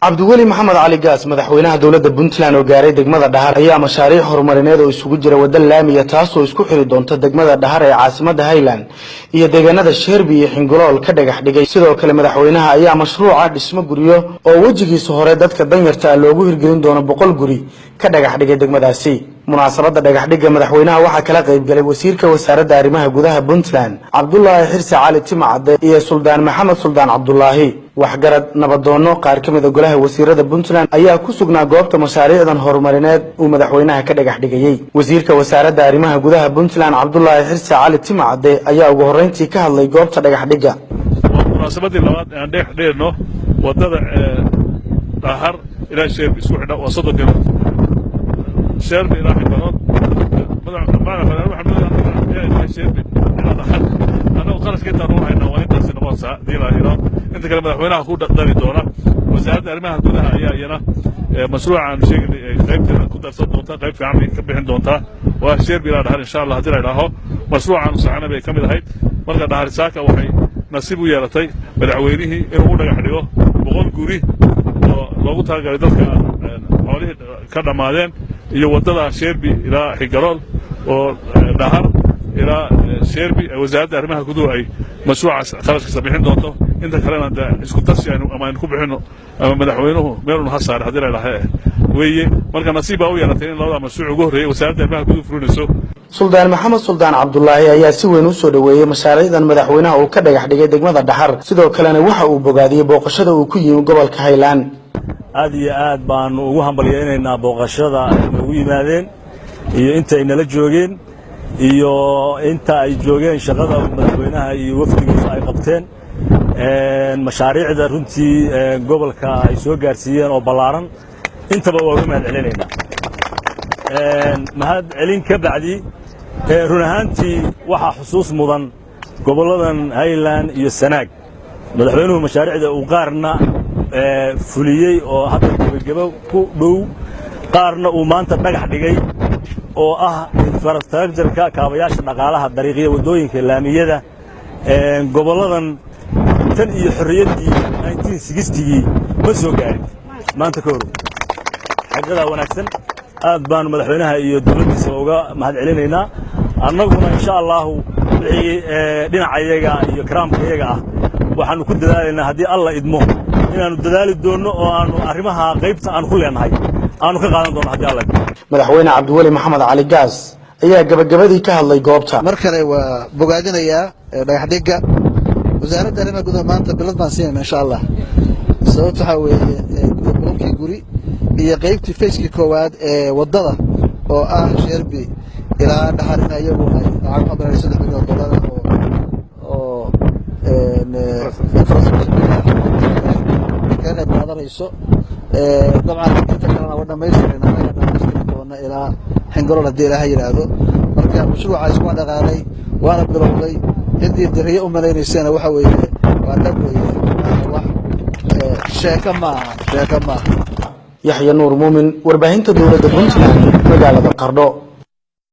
Cabdiweli Maxamed Cali Gaas, madaxweynaha dowladda Puntland oo gaaray degmada Dhahar, ayaa mashaariic horumarineed oo isugu jira wadda laamiya, taasoo isku xiri doonta degmada Dhahar ee caasimada Highland iyo deegaanada Sheerbi iyo Xingalool, ka dhagax dhigay. Sidoo kale madaxweynaha ayaa mashruuca dhismo guryo oo wejigiisa hore dadka danyarta ah loogu hirgelin doono 100 guri ka dhagax dhigay degmadaasi. Munaasabadda dhagaxdhigga madaxweynaha waxaa kala qayb galay wasiirka wasaaradda arrimaha gudaha Puntland, Cabdulaahi Xirsi Cali Timacade, iyo Suldaan Maxamed Suldaan Cabdulaahi. Waxgarad, nabadoono, qaar ka mid a golaha wasiirada Puntland ayaa ku sugnaa goobta mashaariicdan horumarineed uu madaxweynaha ka dhagax dhigayey. Wasiirka wasaaradda arrimaha gudaha Puntland, Cabdulaahi Xirsi Cali Timacade, ayaa ugu horreyntii ka hadlay goobta dhagax dhigga. Waa munaasabadii labaad aan dhex dhigno waddada Dhahar ilaa Sheerbi isku xidha. Waa 30 kilomitir, Sheerbi ilaa Xingalool. Ilaa Sheerbi ilaa Dhahar annagu qarashka intaan u haynaa waa intaasi noqonaysaa hadii la helo. Inta kale madaxweynaha ku dari doona. Wasaaradda arrimaha gudaha ayaa iyana mashruuca aanu sheegaynay ay qaybteeda ku darsan doontaa, qayb fiican bay ka bixin doontaa. Waa Sheerbi ilaa Dhahar, insha Allah, haddii la idhaaho. Mashruucaanu saxana bay ka mid ahayd. Marka Dhahar saaka waxay nasiib u yeelatay madaxweynihii inuu u dhagax dhigo 100 guri oo loogu talagalay dadka xoolihii ka dhammaadeen iyo waddada Sheerbi ilaa Xingalool oo Dhahar ilaa Sheerbi wasaaradda arrimaha guduhu ay mashruucaas qarashkiisa bixin doonto. Inta kalena de isku darsi aynu ama aynu ku bixino ama madaxweynuhu meelun ha saare haddii la idhaaha weeye. Marka nasiib baa u yeelatay in labada mashruuc ugu horreeyay wasaaradda arrimaha guduhu fulinayso. Suldaan Maxamed Suldaan Cabdulaahi ayaa si weyn u soo dhoweeyey mashaariicdan madaxweynaha uu ka dhagax dhigay degmada Dhaxar. Sidoo kalena waxa uu bogaadiyey booqashada uu ku yimi gobolka Highland. Aad iyo aad baanu ugu hambalyaynaynaa booqashada ay noogu yimaadeen iyo inta ay nala joogeen iyo inta ay joogeen, shaqada madaxweynaha iyo wafdigiisa ay qabteen, mashaariicda runtii gobolka ay soo gaarsiiyeen oo ballaaran. Intaba waa uga mahad celinaynaa. Mahad celin ka bacdi, run ahaantii waxaa xusuus mudan gobolladan Highland iyo Sanaag madaxweynuhu mashaariicda uu qaarna fuliyey oo hadda gebagebo ku dhow, qaarna uu maanta dhagax dhigay, oo ah infrastructure-ka, kaabayaasha dhaqaalaha, dariiqyada, waddooyinka, laamiyada. Gobolladan tan iyo xorriyaddii 1960gii ma soo gaarin maanta ka horow. Xaqiiqadaa wanaagsan aad baanu madaxweynaha iyo dowladdiisa uga mahad celinaynaa. Annaguna, insha Allahu, wixii dhinacayaga iyo karaamkayaga ah waxaannu ku dadaalaynaa, haddii Alla idmo, inaannu dadaali doonno oo aanu arrimaha qaybta aanu ku leenahay aanu ka qaadan doonno, haddii Alla idmo. Madaxweyne Cabdiweli Maxamed Cali Gaas ayaa gabagabadii ka hadlay goobta. Mar kale waa bogaadinayaa dhagaxdhigga wasaaradda arrimaha gudaha. Maanta bilad baan siinayna, insha Allah. Sababta waxaa weeye 100kii guri iyo qaybtii phase-kii koowaad ee waddada oo ah Sheerbi ilaa Dhaxar in iyagu ay lacag waxaa 3 milyan oo dollar oo infrastructure kaga qayb qaadanayso. Dabcan inta kalena waa dhamaystirayna, anaga dhamaystiri doona ilaa Xingalool, haddii Ilaaha yidhaahdo. Marka mashruucaas waa dhaqaalay, waana bilowday. Ciddii dariyo u malaynaysana waxa weeye waa dhab weeye, wax sheeko maaha, sheeko maaha. Yaxya Nuur Muumin, warbaahinta dowladda Puntland, magaalada Qardho.